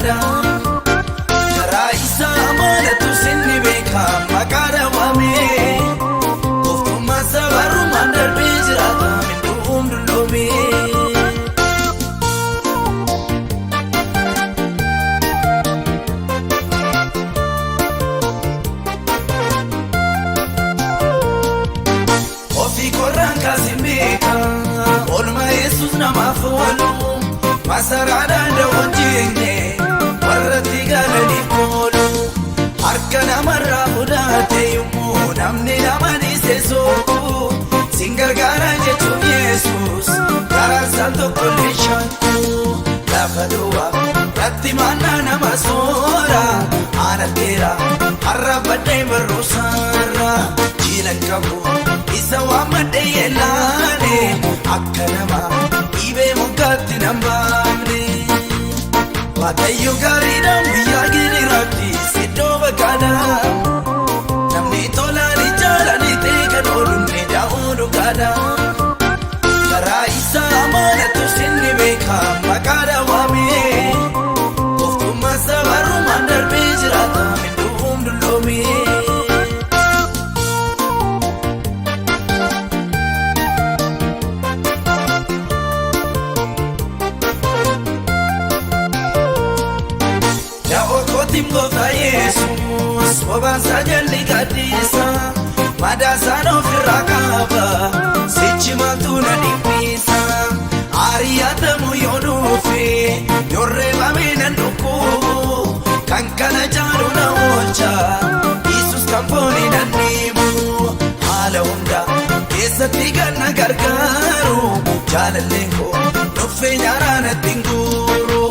bakaadha. Karaa isaa amanatu sinni beeka maqaa dhawaame. Gooftummaa sabarumaan darbee jiraata minduun dulloome. Ofii korraan kaasin beeka oolmaa Yesuus namaaf oolu masaraadhaan dawwan jeenye warratti galaniif oolu harka namarraa fudhate yommuu namni nama dhiise sooku sin gargaara jechuun Yesuus karaa isaan tokkollee shakku lafa duwwaa ratti maannaa nama soora aanatteera har'a baddee barruusaarra jiila qabu. Isa waammadhe yeelaane akka nama dhibee moggaatti nan baafne. Waaqayyo gaariidhaan guyyaa giriiraatti siddoo bakkaadha. Namni tolaan jaalanii ta'e kan ooluun ni daa'uu dhugaadha. Karaa isaa amanatu sinni beeka maqaa dhawaame. Gooftummaa sabarumaan darbee jiraata minduun dulloome. Gooftaa Yesuus bobaansaa jalli gaddisa madaasaan ofirraa qaba sichi maaltu na dhiphisa ari'atamu yoo dhufe yoo reebame nan dhukkubu kan kana caalu na oolcha Yesuus kan fooni nan dhiibu haala hunda keessatti kan na gargaaru jaalalleen koo dhuffee nyaaraa natti hin guuru.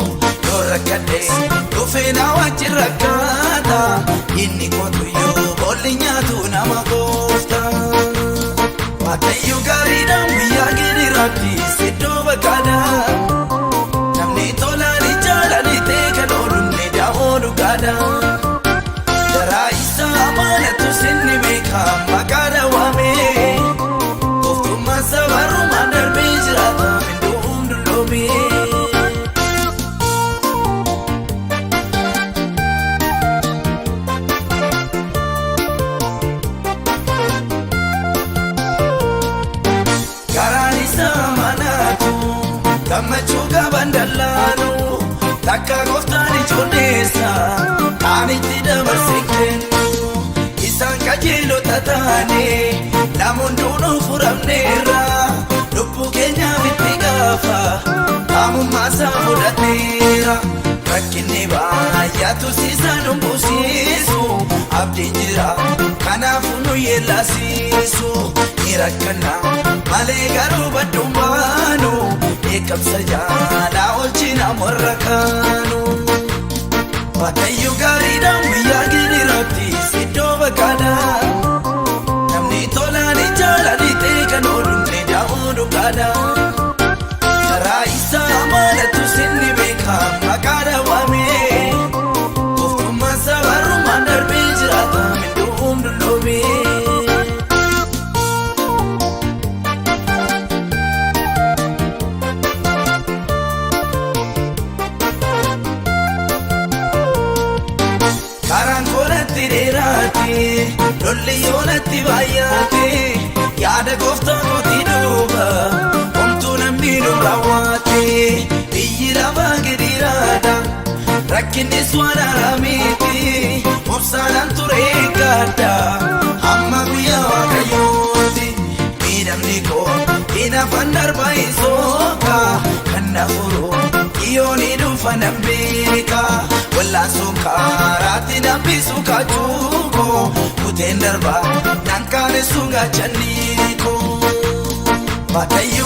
Rakkadhees dhufee na wajjin rakkaata inni kootu yoo boolli nyaatu nama goofta. Waaqayyo gaariidhaan guyyaa giriiraatti siddoo bakkaadha. Namni tolaan jaalanii ta'e kan ooluun ni daa'uu dhugaadha. Karaa isaa amanatu sinni beeka maqaa dhawaame. Gooftummaa sabarumaan darbee jiraata minduun dulloome. Gammachuu qaban dallaanu takka gooftaan ijoolleessa kaanitti dabarsee kennu isaan qajeelota taane namoonni duunuu furamneerra lubbuu keenyaaf itti gaafa qaamummaa isaa fudhateera rakkinni baay'atu siisaan humbusiisu abdiin jira kanaafuu nu yeellasiisu ni rakkanna malee garuu badduun baanu. Eegamsa jaalaa olchina warra kaanu. Waaqayyo gaariidhaan guyyaa giriiraatti siddoo bakkaadha. Namni tolaan jaalanii ta'e kan ooluun ni daa'uu dhugaadha. Karaa isaa amanatu sinni beeka maqaa dhawaame. Gooftummaa sabarumaan darbee jiraata minduun dulloome. Karaan koolatti dheeraate lolli yoonatti baay'ate yaada gooftaa kootii duuba homtuu namni nu raawwate biyyi lafaa giriiraadha rakkinnis waan haaraa miti obsaanaan ture eeggadha hamma guyyaa waaqayyooti miidhamni koo hin hafan darbaa hin sooka kan na furu dhiyoo ni dhufa nan beeka. Wal'aansoo karaatti nambisu kaachuuko kuteen darba nan kaanessu gaachanniiko. Waaqayyo